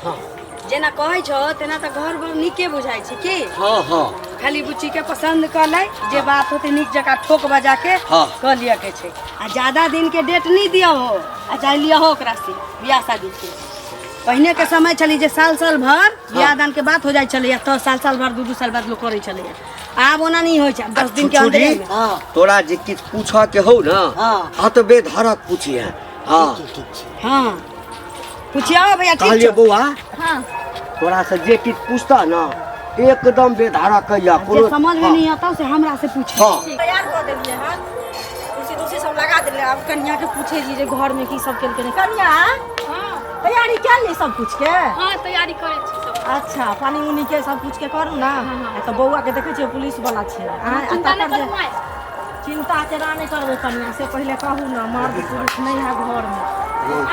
हाँ। जेना कहै छौ तेना तऽ घर बड़ नीके बुझाइ छै की। हाँ हाँ। खाली बुच्ची के पसंद कऽ लै, जे बात होतै नीक जकाँ ठोक बजा के हाँ। कऽ लिअ के छै। आ ज्यादा दिन के डेट नहि दिअ हो, आ चाहे लिअ हो ओकरा से बियाह शादी के। पहिने के समय छलै जे साल साल भर बियाह दान के बात हो जाइ छलैया, तऽ साल साल भर दू दू साल बाद लोक करै छलैया। आब ओना नहि होइ छै, आब 10 दिन के छुछुरी, अन्दरे मे। हाँ। तोरा जे किछु पूछऽ के हौ ना, हाँ। अतबे धरक पूछिहे। हाँ। ठीक ठीक छै। हाँ पूछियो भैया। ठीक कहलियै छौ? बौआ, हाँ। तोरा से जे किछु पूछता ना एकदम बेधारा कहिया। जे समझ में नहीं आता से हमरा से पूछ। हाँ। तैयार कऽ देलियै हन, कुर्सी तुर्सी सब लगा देलियै। आब कनिया के पूछे छी जे घर में की सब केलकै। कनिया, तैयारी कए ली सब कुछ के? हाँ, तैयारी करै छी सब। अच्छा, पानी उनी के सब कुछ के करू ना। आ तऽ बौआ के देखै छियै, पुलिस वाला छै। आ चिंता नहि तकर करू जे माय। चिंता केना नहि करबै कनिया, से पहिले कहू ने। मर्द पुरुष नहि है घर में,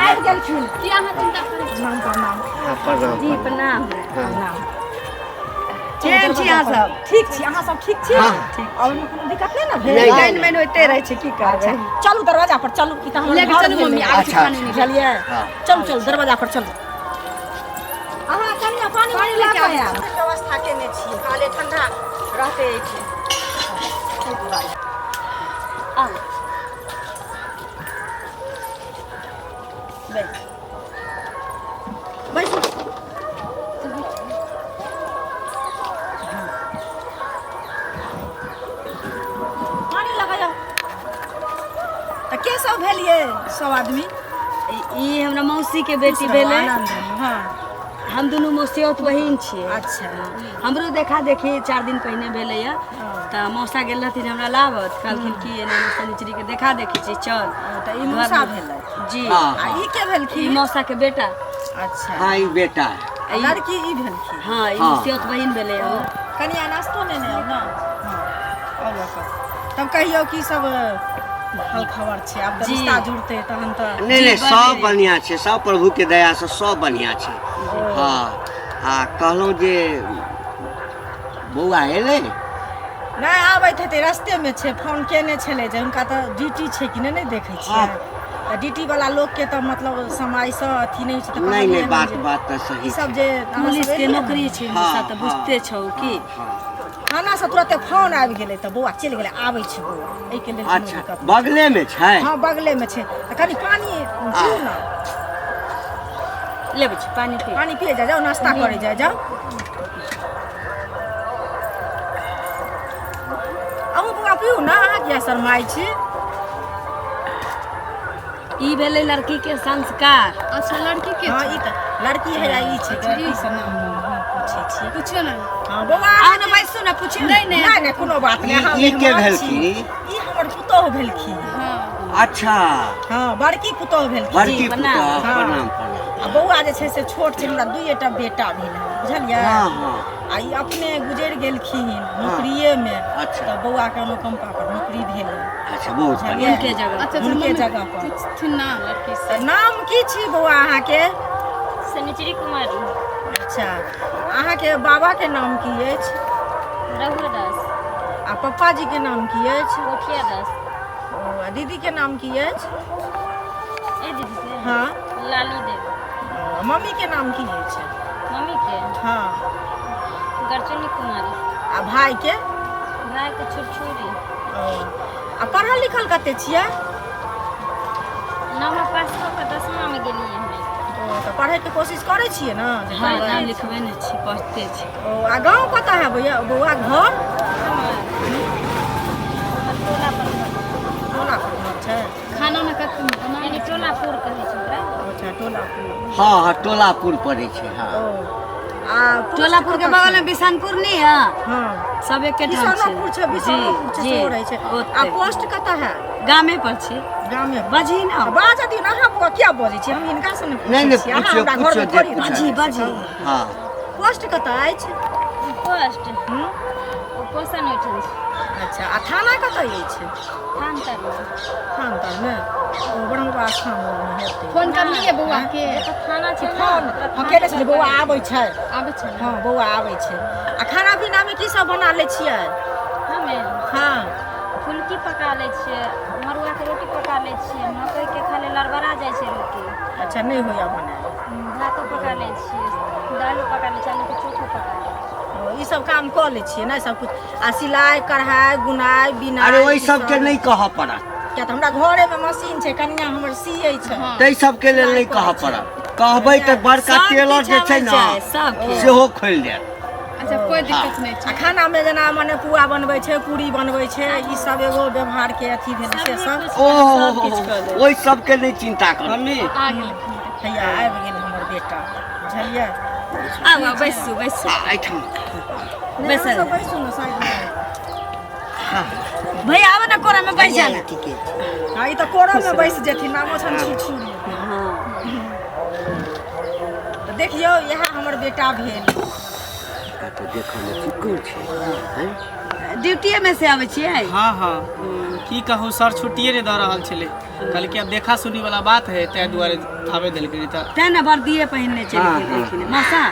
आबि गेलखिन। की अहाँ चिंता करै छी? प्रणाम प्रणाम। हाँ, प्रणाम। जी प्रणाम। प्रणाम। केहन छी अहाँ सब? ठीक छी, अहाँ सब ठीक छी? हाँ। और ओहिमे कोनो दिक्कत नहि ने भेल? नहि, लाइन में होइते रहै छै, की करबै। अच्छा, चलू दरवाजा पर चलू। ई तऽ हमर लेके घर चलू भेलै। मम्मी, आबै छी अच्छा, पानी अच्छा। लेके। बुझलियै? हाँ। चलू चलू, दरवाजा पर चलू। अहाँ कनिया पानी पानी लऽ लेके कऽ आबै आयब। व्यवस्था केने छियै, काले ठंडा रहतै एहिठाम। आउ बैस बैसू। पानी लगाया। तऽ के सब भेलियै सब आदमी? ई हमरा मौसी के बेटी भेलै। आनंद। हाँ। हम दुनू मौसियौत बहिन छियै। अच्छा। हमरो देखा देखी 4 दिन पहिने भेलैया, तऽ मौसा गेल रहथिन हमरा लाबत, कहलखिन कि एना एना शनिचरी के देखा देखी छी, चल। तऽ ई मौसा भेलै? जी। हाँ। आ ई के ई भेलखिन? मौसा के बेटा। अच्छा। हाँ, ई बेटा है। आ लड़की ई भेलखिन? हाँ, ई हाँ। मौसियौत बहिन भेलै हमर। कनिया, नाश्तो नेने आउ ने। हाँ, आउ लऽ कऽ। तब कहियौ, की सब हाल खबर छै? आब तऽ जी। रिश्ता जुड़तै तहन तऽ। नहि नहि, जी, बड़ सब नीक। बढ़िआँ छै, सब प्रभु के दया से सब बढ़िआँ छै। हाँ, आ कहलहुँ जे बौआ एलै? नहि, आबैत हेतै, रस्तेमे छै। फोन केने छलै जे हुनका तऽ ड्यूटी छै कि नहि, नहि देखै छियै? तऽ ड्यूटी वाला लोकके तऽ मतलब समयसँ अथी नहि होइ छै तऽ नहि कहलियै नहि, हन बात जे बात तऽ सही ई सब छै। जे अहाँ सब पुलिस के एलियै ने, नौकरी छै हाँ, मौसा, तऽ हाँ, बुझते छौ की। हाँ। थानासँ तुरते फोन आबि गेलै तऽ बौआ चलि गेलै। आबै छै बौआ, एहिके लेल कोनो अच्छा। दिक्कत नहि। बगलेमे छै? हँ, बगलेमे छै। तऽ कनि पानी पिउ ने। लेबै छी, पानी पी। पानी पिए जाउ, जाउ नाश्ता करै जाउ, जाउ। अहूँ बौआ पिउ ने, अहाँ किया शरमाइ छी? ई भेलै लड़की के संस्कार। अच्छा, लड़की के? हँ, ई तऽ लड़की है आ ई छै लड़की से नाम हम पूछै छी। पुछियो ने। हँ बौआ। आउ ने, बैसू ने, पूछियौ। नहि नहि। नहि नहि, कोनो बात नहि। अहाँ ई के मेहमान छी। भेलखिन? ई हमर पुतोहु भेलखिन। हाँ। अच्छा। हँ, बड़की पुतोहु भेलखिन। बड़की प्रणाम। पुतोह। हाँ। प्रणाम प्रणाम। आ बौआ जे छै से छोट छै। हमरा दुइएटा बेटा भेल हन, बुझलियै? हाँ हाँ। आ ई अपने गुजरि गेलखिन नौकरिएमे। अच्छा। तऽ बौआके अनुकम्पा पर नौकरी भेलै। अच्छा, बहुत बढ़िआँ। उनके जगह। अच्छा अच्छा। हुनके मम्मी जगह पर। पूछथिन ना लड़की से। तऽ नाम की छी बौआ अहाँके? शनिचरी कुमारी। अच्छा, अहाँके बाबाके नाम की अछि? रघु दास। आ पप्पाजी के नाम की अछि? कोठिया दास। ओ, आ दीदी के नाम की अछि? ए दीदी के? हाँ। लाली देवी। ओ, मम्मी के नाम की अछि? मम्मी के? हाँ। गरचुनी कुमारी। आ भाई के? भाई के छुरछुरी। ओ, आ पढ़ल लिखल कते छियै? नौमा पास कऽ कऽ दसमा मे गेलियै हन। ओ, तऽ पढ़ैके कोशिश करै छियै ने जे हाँ, पढ़बै? नाम लिखबे नहि छी, पढ़ते छी। ओ, आ गाँव कतऽ है भैया, बौआ घर? हमर टोला पर घर। टोला पर घर छै। खाना में कथी बना? यानी टोलापुर कहै छै ओकरा। अच्छा, टोलापुर। हाँ हाँ, टोलापुर पड़ै छै, हाँ। ओ, आ पोस्ट टोलापुर के कतऽ बगल छै? में बिशनपुर नहीं है? हाँ। सब एके ठाम छै। बिशनपुर छै, बिशनपुर छै। जी। सेहो रहै छै। आ ओते। पोस्ट कतऽ है? गामे पर छी। गामे पर। बजही ना। बाजऽ दियौ ने अहाँ बौआ, किया बजै छी? हम हिनका से ने नहि, पूछै नहि, छी। अहाँ पूछियौ, हमरा घरमे पूछियौ जे थोड़ी पूछै। बाजी बाजी। हाँ। पोस्ट कतऽ अछि? पोस्ट? हूँ। ओ पोषण ओहिठाम छै। अच्छा, आ थाना कतऽ अछि? थान तरमे। थान तरमे। ओ ब्रह्मबा स्थान मे हेतै। फोन करलियै बौआ के? जतऽ थाना छै ने, फोन ओतऽ हम केने छलियै, बौआ आबै छै। आबै छै ने? हँ, बौआ आबै छै। आ खाना पीनामे की सब बना लै छियै? हमे? हँ। फुलकी पका लै छियै, मड़ुआके रोटी पका लै छियै, मकइके खाली लड़बड़ा जाइ छै रोटी। अच्छा, नहि होइए बनायल? भातो पका लै छियै। दालिओ पका लै छियै, आलूके चोखो पका लै छियै। ओ, ई सब काम कऽ लै छियै ने सब कुछ आ सिलाइ कढ़ाइ बुनाइ बिनाइ अरे ओहि ई सबके नहि कहऽ पड़त किया तऽ हमरा घरेमे मशीन छै कनिया हमर सियै छै ताहि सबके लेल नहि कहऽ पड़त कहबै तऽ बड़का सब टेलर किछु जे छै आबै ने छै, सब किछु। सेहो खोलि देत अच्छा कोइ दिक्कत नहि आ छै खानामे जेना मने पुआ बनबै छै पूरी बनबै छै ई सब एगो व्यवहारके अथी भेलै से सब ओहो ओहि सबके नहि चिन्ता करू मम्मी आ गेलखिन हैया आबि गेल हमर बेटा बुझलियै आउ आउ बैसू बैसू आ, एहिठाम नहि, बैसल। अहाँ सब बैसू ने साइडमे भैया आबो ने कोरा में बैस जाना ठीके छै हँ ई तऽ कोरोमे बैस जेथिन नामो छनि छुरछुरी हाँ तऽ देखियौ इएह हमर बेटा भेल एकरा तऽ देखऽमे चिक्कन छै हैं? ड्यूटीए में से आबै छियै हाँ हाँ की कहू सर छुट्टिए नहि दऽ रहल छलै कहलकै आब देखा सुनी वाला बात है ताहि दुआरे आबे देलकै नहि तऽ तें ने वर्दिए पहिनने चलि हाँ, गेल हाँ। एलखिन मौसा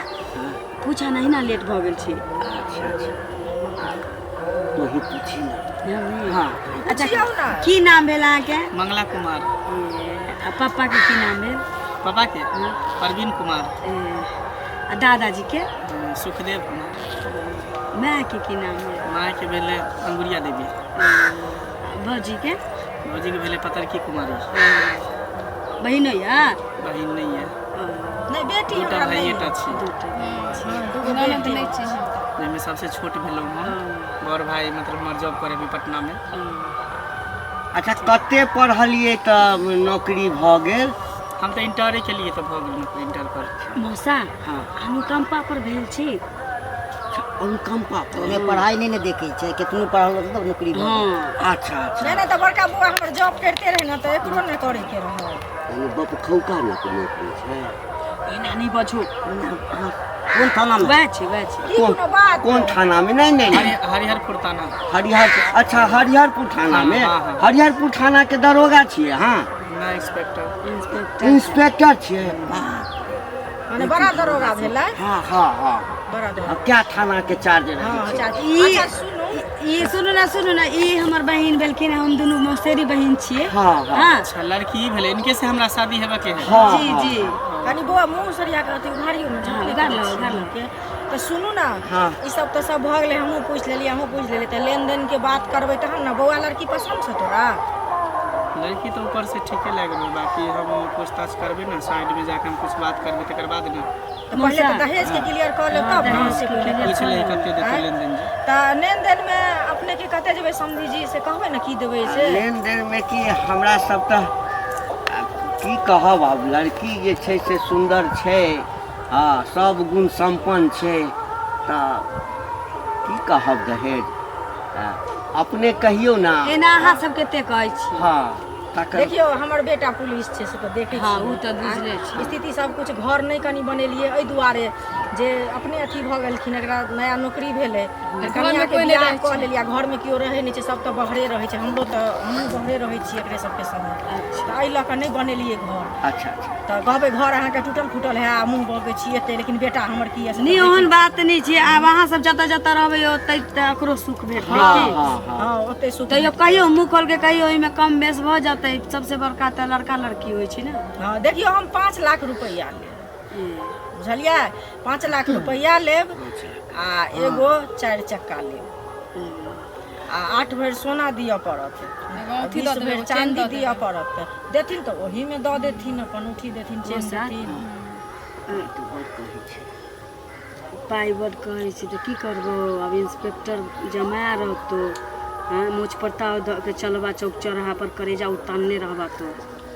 पूछा नहीं ना लेट भऽ गेल छै अच्छा अच्छा तोही पूछी ना हाँ अच्छा पुछियौ ने। की नाम भेल अहाँके मंगला कुमार आ पप्पा के की नाम भेल पापा के प्रवीण कुमार ए, आ दादाजी के सुखदेव कुमार माय के की नाम भेल माँ के भेलै अंगुरिया देवी भौजी के भौजी के भेलै पतरकी कुमारी बहिनो यऽ बहिन नहि यऽ नहि बेटी दूटा हमरा नहि भाइएटा छी दूटा हँ, दूगो ननद बेटी नहि छै जाहिमे सबसे छोट भेलहुँ हम बड़ भाई मतलब हमर जॉब करै अभी पटनामे अच्छा कते पढ़लियै तऽ नौकरी भऽ गेल हम तऽ इंटरे केलियै तऽ भऽ गेल नौकरी इंटर पर मौसा हाँ। अनुकम्पा पर भेल छी अनुकम्पा पर ओहिमे पढ़ाइ नहि ने देखै छै केतनो पढ़ल रहतै तब नौकरी भऽ हाँ अच्छा अच्छा नहि नहि तऽ बड़का बौआ हमर जॉब करिते रहै ने तऽ एकरो नहि करैके रहै यानी बप खौका नौकरी छै एना नहि बजू गेल। कोन थानामे वएह छै वएह छै ई कोनो बात कोन थाना में नहीं नहीं नहीं हरिहरपुर थाना हरिहर अच्छा हरिहरपुर थाना में हाँ, हाँ। हरिहरपुर थाना के दरोगा छियै हाँ ना इंस्पेक्टर इंस्पेक्टर इंस्पेक्टर छियै माने बड़ा दरोगा भेलै हाँ हाँ हाँ बड़ा दरोगा अब क्या थाना के चार्ज हँ रहै छै चाची ई- अच्छा सुनू ई सुनू ना सुनू ना ई हमर बहिन भेलखिन हम दुनू मौसेरी बहिन छियै हाँ हाँ हाँ अच्छा लड़की भेलै इनके से हमरा शादी हेबे के है हाँ जी हाँ। जी कनि बौआ मुँह सरिया कऽ अथी उघारियौ ने हाँ, झपले उघार करै लो, छी उघार लो। अहाँके। तऽ सुनू ने हाँ। ई सब तऽ सब भऽ गेलै हमहूँ पूछि लेलियै अहूँ पूछि लेलियै तऽ लेनदेन के बात करबै तहन ने बौआ लड़की पसन्द छौ तोरा लड़की तऽ ऊपर से ठीके लागि रहल बाकी हम पूछताछ करबै ने साइड में जाके हम कुछ बात करबै तकर बाद ने तऽ पहिले तऽ दहेज के क्लियर कऽ लेब तब ने से पहिले पूछ ले कते देतै लेनदेन जे तऽ लेनदेन मे अपने के कते जेबै समधी जी से कहबै ने की देबै से लेन देन में कि हमरा सब तऽ आब की कहब आब लड़की जे छै से सुन्दर छै हँ सब गुण सम्पन्न छै तऽ की कहब दहेज हँ, अपने कहियौ ने एना अहाँ सब कते कहै छी हँ तकर देखियौ हमर बेटा पुलिस छै से तऽ देखै हाँ, छियै। उ तऽ बुझले छियै। स्थिति सब कुछ घर नहि कनि बनेलियै एहि दुआरे जे अपने अथी भऽ गेलखिन एकरा नया नौकरी भेलै फेर घरमे कनियाके कोइ नहि बियाह रहै कऽ छै। लेलियै आ घरमे केओ रहै नहि छै सब तऽ बाहरे रहै छै हमरो तऽ हमहूँ बाहरे रहै छियै एकरे सबके संगे तऽ एहि लऽ कऽ नहि बनेलियै घर अच्छा अच्छा तऽ कहबै घर अहाँके टूटल फूटल है आ मुँह बकै छी एते लेकिन बेटा हमर की है से नहि ओहन बात नहि छै आब अहाँ सब जतऽ जतऽ रहबै ओतै तऽ ओकरो सुख भेटतै हँ की हँ हँ हँ ओते सुख तैयो कहियो मुँह खोल के कहियो ओहिमे कम बेस भऽ जेतै सबसे बड़का तऽ लड़का लड़की होइ छै ने हँ देखियौ हम 5 लाख रुपैआ लेब बुझलियै 5 लाख रुपैआ लेब आ एगो 4 चक्का लेब आ 8 भरि सोना दिअ पड़त एगो औँठी 20 दऽ देबै, भरि एगो चेन चाँदी दऽ दिअ देबै। पड़त देथिन तऽ ओहीमे दऽ देथिन अपन औँठी देथिन चेन देथिन तऽ बड़ कहै छै पाइ बड कहै छै तऽ की करबो आब इंस्पेक्टर जमाए रहतो हँ मोछ पर ताव दऽ के चलबा चौक चौराहा पर करेजा उतानने रहबा तो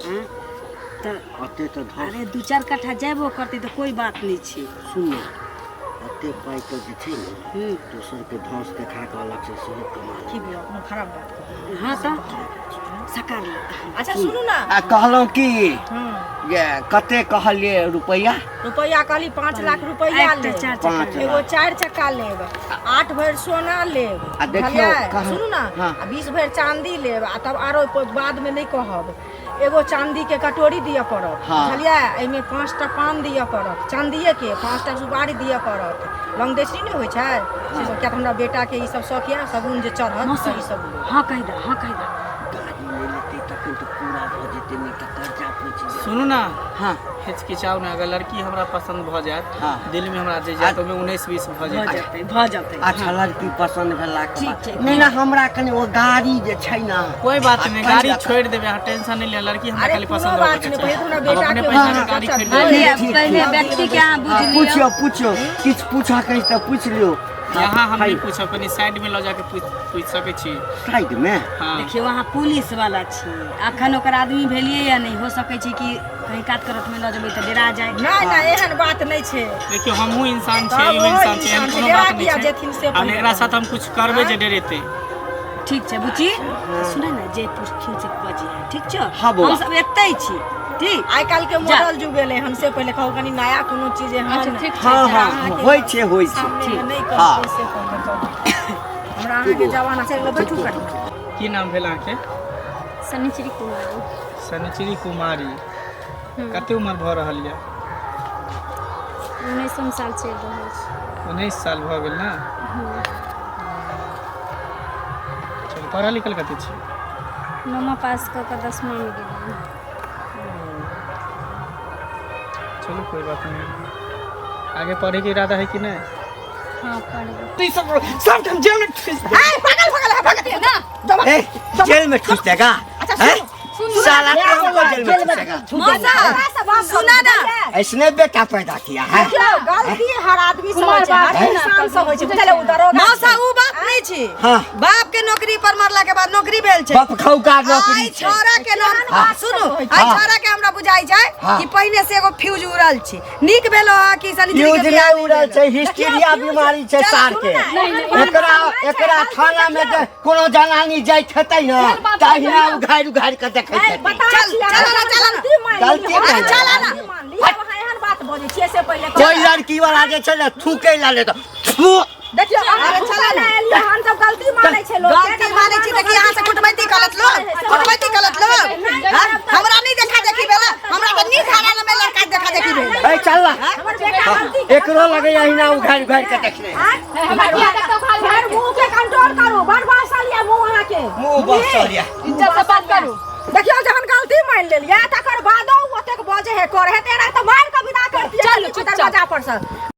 हँ तऽ ओते तऽ धर अरे 2-4 कट्ठा जेबो करतै तऽ कोइ बात नहि छै सुन ने ओते पाइ तऽ जे छै ने हूँ दोसरके धस देखा कऽ अलगसँ सेहो कमा की बौआ कोनो खराब बात कहू हँ तऽ सकार ले अच्छा सुनू ने आ कहलहुँ की हँ जे कते कहलियै रुपैआ रुपैआ कहली 5 लाख रुपैआ एकटा लेब चार चक्का पाँच एगो 4 चक्का लेब 8 भरि सोना लेब आ देखियौ, बुझलियै? कहाँ- सुनू ने हाँ। आ 20 भरि चांदी लेब आ तब आरो बाद में नहीं कहब एगो चांदी के कटोरी दिअ पड़त हाँ। बुझलियै एहिमे 5टा पान दिअ पड़त चांदीए के 5टा सुपारी दिअ पड़त लौंग देसी नहि होइ छै से सब किया तऽ हमरा बेटा के ई सब शौक यऽ शगुन जे चढ़त तऽ ई सब लेब हँ कहि दे हँ कहि दे गाड़ी नहि लेतै तखन तऽ पूरा भऽ जेतै हेतै नहि तऽ कर्जा पैच जेतै। सुनू ना। हँ। हिचकिचाउ ने, अगर लड़की हमरा पसंद भऽ जायत, हँ। दिल में हमरा जे जायत, ओहिमे 19-20 भऽ भऽ जायत। जेतै, भऽ जेतै। अच्छा, लड़की पसन्द भेलाके ठीक बाद छै। नहि ने, हमरा कनि ओ गाड़ी जे छै ने। कोई बात नहीं, आ, गाड़ी पैसा- छोड़ देबै, अहाँ टेंशन नहीं लिअ, लड़की हमरा अरे खाली कोनो पसंद बात होबे के नहि, चाही। पहिले तऽ हमरा हम बेटा अपने के पैसा के हाँ, गाड़ी खरीद हाँ, लेबै। ठीक, पहिले ठीक। व्यक्ति के अहाँ बुझि लियौ। पूछियौ, पूछियौ, किछु पूछऽ के तऽ पूछि लियौ। यहाँ हम नहीं पूछब, कनी साइड में लऽ जाके पूछ पूछ सकै छी? साइड में। हाँ। देखियौ, अहाँ पुलिस वाला छी, अखन ओकर आदमी भेलियै या नहि, हो सकै छै कि कहीं कात करत में लऽ जेबै तऽ डेरा जाय। नहि नहि, एहन बात नहि छै। देखियौ, हमहूँ इंसान छियै, तब इहो ओहो इंसान छै, एहन इंसान छै, कोनो डेरा बात किया नहि जेथिन से छै। आब पहिले एकरा कहू। साथ हम कुछ करबै जे डरेतै? ठीक छै बुच्ची, सुनै ने, जे पुछथिन से बजिहे, ठीक छौ? हाँ बौआ। हम सब एतै छी, ठीक? आइ काल्हि के मॉडल जुग एलै हन, से पहिले कहू, कनी नया कोनो चीज एहन। अच्छा, ठीक छै। हँ हँ, होइ छै, होइ छै। सामने नहि हाँ। कहबै से पहिले कहू। हमरा अहाँके जमाना छै। बैठू कनी। की नाम भेल अहाँके? शनिचरी कुमारी। शनिचरी कुमारी। कते उम्र भऽ रहल यऽ? 19 साल चलि रहल छै। 19 साल भऽ गेल ने? चलू, पढ़ल लिखल कते छी? नौमा पास कऽ कऽ 10मामे गेलियै। चलू, कोई बात नहीं, आगे पढ़े के इरादा है कि नहीं? हँ, पढ़बै। सब हम जेल में ठुस देब। पागल पागल है, पागल। ए, जेल में ठुस देगा हैं? साला हमको जेल में ठुसेगा? मौसा, सुना ना। ऐसने बेटा पैदा किया है। देखियौ, गलती हर आदमी से होइ छै, हर इंसान से होइ छै, बुझलियै? ओ दरोगा मौसा, उ बात नहीं छी। हाँ। बाप के नौकरी पर मरला के बाद नौकरी भेल छै। बाप खौका नौकरी आई छै। छौड़ा के नाम सुनू, आई हाँ। छौड़ा के हमरा बुझाई छै हाँ। कि पहिने से एगो फ्यूज उड़ल छै। नीक भेलो हा कि शनिचरी फ्यूज के बियाह नहि उड़ल भेलो। छै, हिस्टीरिया बीमारी छै सार के। एकरा एकरा थाना में जे कोनो जनानी जाइत हेतै ने, तहिना उघारि उघारि के देखैत हेतै। बता चल, छी, चल अहाँ ना, चल ना। गलती मान गलती लिअ, मान चल ना। गलती मान लिअ, अहाँ एहन बात बजै छियै से पहिले कहू। कोई लड़की वाला जे छै ने, थूकै ला ले तऽ थू। देखियौ, अहाँ अरे चल ना। एलियै, हम सब गलती मानै छै लोक। गलती मानै छी तऽ कि अहाँ से कुटमैती करत लोक? कुटमैती करत लोक? हाँ? हमरा नहि देखा देखी भेल, हमरा तऽ नीक हाल में लड़का के देखा देखी भेल। ए, चल ना। हमर बेटा गलती एकरो लगे अहिना उघारि उघारि के देखने। भर मुंह के कंट्रोल करू, बड़ बसल ये मुंह अहाँके। मुंह बसल ये। इज्जत से बात करू। देखियौ, जहन गलती मान लेलियै तकर बादो ओ ओतेक बजे है करे है, तेना तऽ मारि कऽ विदा करतियै चलू, चुपचाप। दरवाजा पर से।